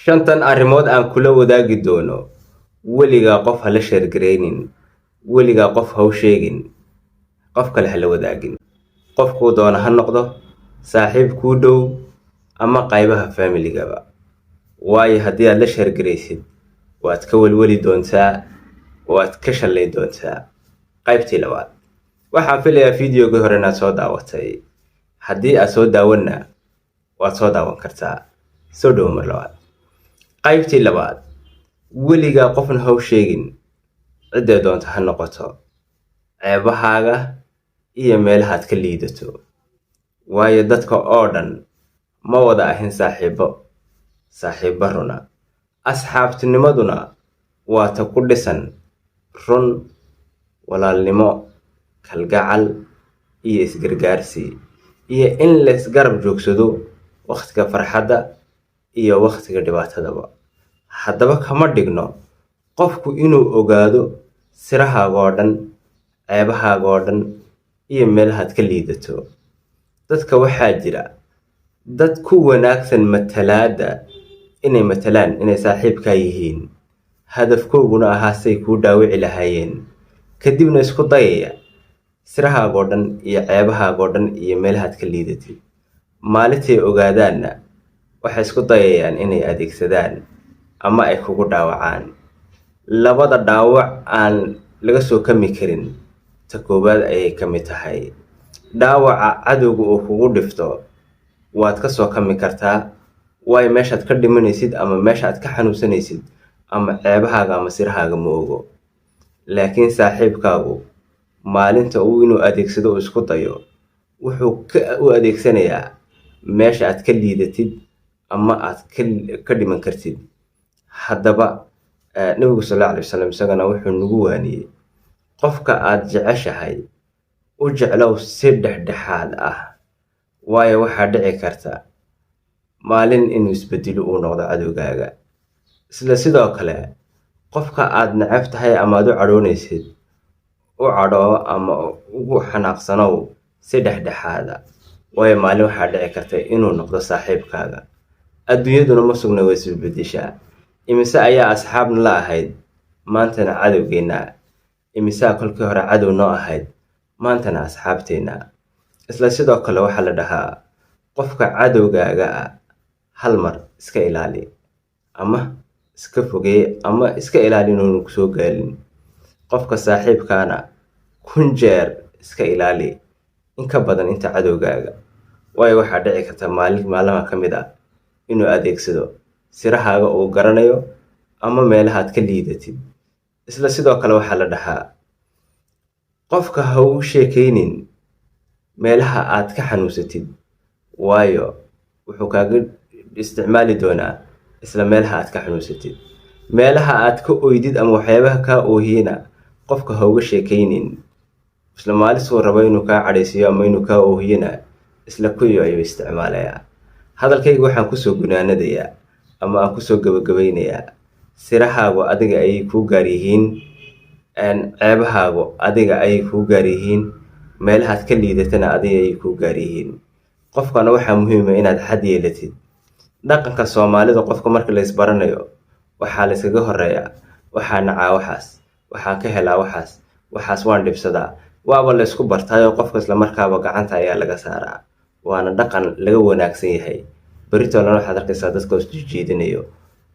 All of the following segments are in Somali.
Shantan arrimood aan kula wadaagi doono, weligaa qof ha la share garaynin, weligaa qof ha u sheegin, qof kale ha la wadaagin. Qofkuu doona ha noqdo, saaxiib kuu dhow ama qaybaha familigaba. Waayo, haddii aad la share garaysid, waad ka welweli doontaa, waad ka shallay doontaa. Qaybtii labaad. Waxaan filayaa videogii hore inaad soo daawatay. Haddii aad soo daawanna, waad soo daawan kartaa. Soo dhowo mar labaad. Qaybtii labaad. Weligaa qofna ha u sheegin, cidday doonto ha noqoto, ceebahaaga iyo meelahaad ka liidato. Waayo, dadka oo dhan ma wada ahin saaxiibo, saaxiibo runa. Asxaabtinimaduna waa ta ku dhisan run, walaalnimo, kalgacal iyo isgargaarsi, iyo in laysgarab joogsado wakhtiga farxadda iyo wakhtiga dhibaatadaba. Haddaba kama dhigno qofku inuu ogaado sirahaaga oo dhan, ceebahaaga oo dhan iyo meelahaad ka liidato. Dadka waxaa jira dad ku wanaagsan matalaadda, inay matalaan inay saaxiibkaa yihiin, hadafkooguna ahaa say kuu dhaawici lahaayeen, kadibna isku dayaya sirahaaga oo dhan iyo ceebahaaga oo dhan iyo meelahaad ka liidatid. Maalintay ogaadaanna, waxay isku dayayaan inay adeegsadaan ama ay kugu dhaawacaan. Labada dhaawac aan laga soo kami karin, ta koowaad ayay ka mid tahay. Dhaawaca cadowga uu kugu dhifto waad ka soo kami kartaa, waayo meeshaad ka dhimanaysid ama meesha aad ka xanuunsanaysid ama ceebahaaga ama sirahaaga ma ogo. Laakiin saaxiibkaagu maalinta uu inuu adeegsado uu isku dayo, wuxuu ka u adeegsanayaa meesha aad ka liidatid ama aad ka dhiman kartid. Haddaba Nabigu sal alla alay wasalam isagana wuxuu nagu waaniyey: qofka aad jeceshahay u jeclow si dhexdhexaad ah, waayo waxaa dhici karta maalin inuu isbedelo, uu noqdo cadowgaaga. Isla sidoo kale, qofka aad neceb tahay ama aad u cadhoonaysid, u cadhoo ama ugu xanaaqsanow si dhexdhexaada, waayo maalin waxaa dhici karta inuu noqdo saaxiibkaaga. Adduunyaduna ma sugna, way isbedeshaa. Imise ayaa asxaabna la ahayd, maantana cadowgeenna? Imisaa kolkii hore cadow noo ahayd, maantana asxaabteenna? Isla sidoo kale waxaa la dhahaa, qofka cadowgaaga ah hal mar iska ilaali ama iska fogee ama iska ilaali inuunu kusoo gaalin. Qofka saaxiibkaana 1000 jeer iska ilaali in ka badan inta cadowgaaga, waayo waxaa dhici karta maalin maalmaha ka mid ah inuu adeegsado sirahaaga uu garanayo ama meelahaad ka liidatid. Isla sidoo kale waxaa la dhahaa, qofka ha u sheekaynin meelaha aad ka xanuunsatid, waayo wuxuu kaaga isticmaali doonaa isla meelaha aad ka xanuunsatid. Meelaha aad ka oydid ama waxyaabaha kaa oohiyena qofka ha uga sheekaynin. Isla maalintuu rabo inuu kaa cadhaysiiyo ama inuu kaa oohiyena, isla kuwii ayuu isticmaalayaa. Hadalkayga waxaan kusoo gunaanadayaa ama aan kusoo gabagabaynayaa: sirahaagu adiga ayay kuu gaar yihiin, ceebahaagu adiga ayay kuu gaar yihiin, meelahaad ka liidatana adiga ayay kuu gaar yihiin. Qofkana waxaa muhiima inaad xad yeelatid. Dhaqanka Soomaalida, qofka marka la isbaranayo, waxaa la iskaga horeeyaa: waxaa nacaa waxaas, waxaa ka helaa waxaas, waxaas waan dhibsadaa. Waaba la isku bartaayoo qofka isla markaaba gacanta ayaa laga saaraa, waana dhaqan laga wanaagsan yahay. Beritoolana waxaad arkaysaa dadka isjijiidinayo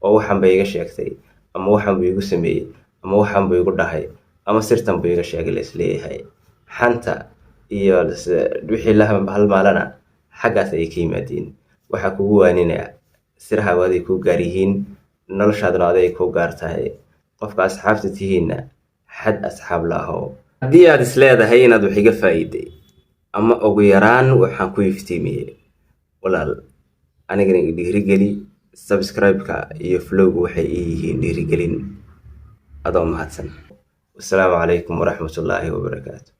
oo waxan bay iga sheegtay, ama waxan buu igu sameeyey, ama waxan buu igu dhahay, ama sirtan buu iga sheegay la isleeyahay. Xanta iyo wixii la halmaalana xaggaas ayay ka yimaadeen. Waxaa kugu waaninayaa: sirahaagu aday kuu gaar yihiin, noloshaaduna aday kuu gaar tahay. Qofka asxaabta tihiinna xad asxaab la ahow. Haddii aad is leedahay inaad wax iga faa'iiday ama ugu yaraan waxaan ku iftiimiyey, walaal, anigana i dhiirigeli. Subscribe-ka iyo follow-gu waxay ii yihiin dhiirigelin. Adoo mahadsan. Wasalaamu calaykum waraxmatullaahi wabarakaatu.